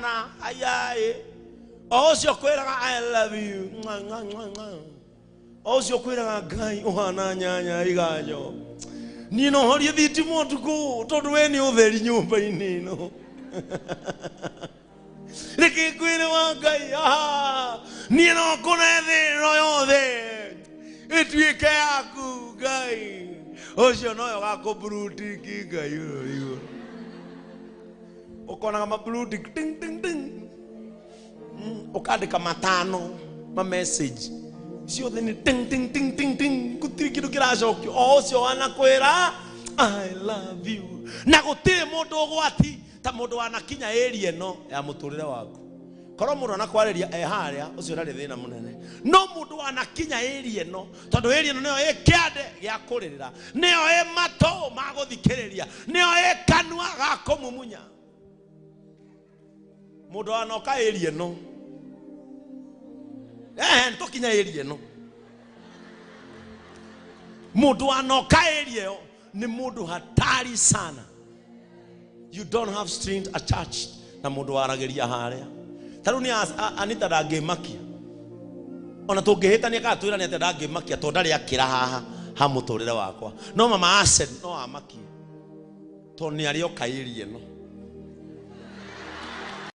Kana ayaĩ o ũcio kwĩraga "I love you", mwa, mwa, mwa, mwa. O ũcio kwĩraga Ngai ũhana nyanya iganjo, niĩ no horie thitima ũtukũ tondũ we nĩ ũtheri nyũmba-inĩ ĩno. Reke ngwĩre wa Ngai, aha, niĩ no kũne thĩ ĩno yothe ĩtuĩke yaku. Ngai ũcio noyo gakũmburutiki. Ngai ũyũ igũrũ ũkonaga mablue tick, ting ting ting. Ũkandĩka matano ma message ciothe nĩ ting ting ting ting ting, gũtirĩ kĩndũ kĩracokio. O ũcio wanakwĩra "I love you", na gũtirĩ mũndũ ũgwati ta mũndũ wanakinya ĩria ĩno ya mũtũrĩre waku. Korwo mũndũ anakwarĩria e harĩa, ũcio ndarĩ thĩna mũnene, no mũndũ wanakinya ĩria ĩno, tondũ ĩria ĩno nĩyo ĩ kĩande gĩa kũrĩrĩra, nĩyo ĩ matũ ma gũthikĩrĩria, nĩyo ĩ kanua ga kũmumunya. Mũndũ wanoka ĩria ĩno, tũkinya ĩria ĩno, mũndũ wanoka ĩria ĩyo nĩ mũndũ hatari sana. You don't have strings attached na mũndũ waragĩria harĩa. Ta rĩu nĩ Anita ndangĩmakia ona tũngĩhĩtania kana twĩrane atĩa, ndangĩmakia tondũ ndarĩ akĩra haha ha mũtũrĩre wakwa. No mama Asen no amakie tondũ nĩ arĩ oka ĩria ĩno.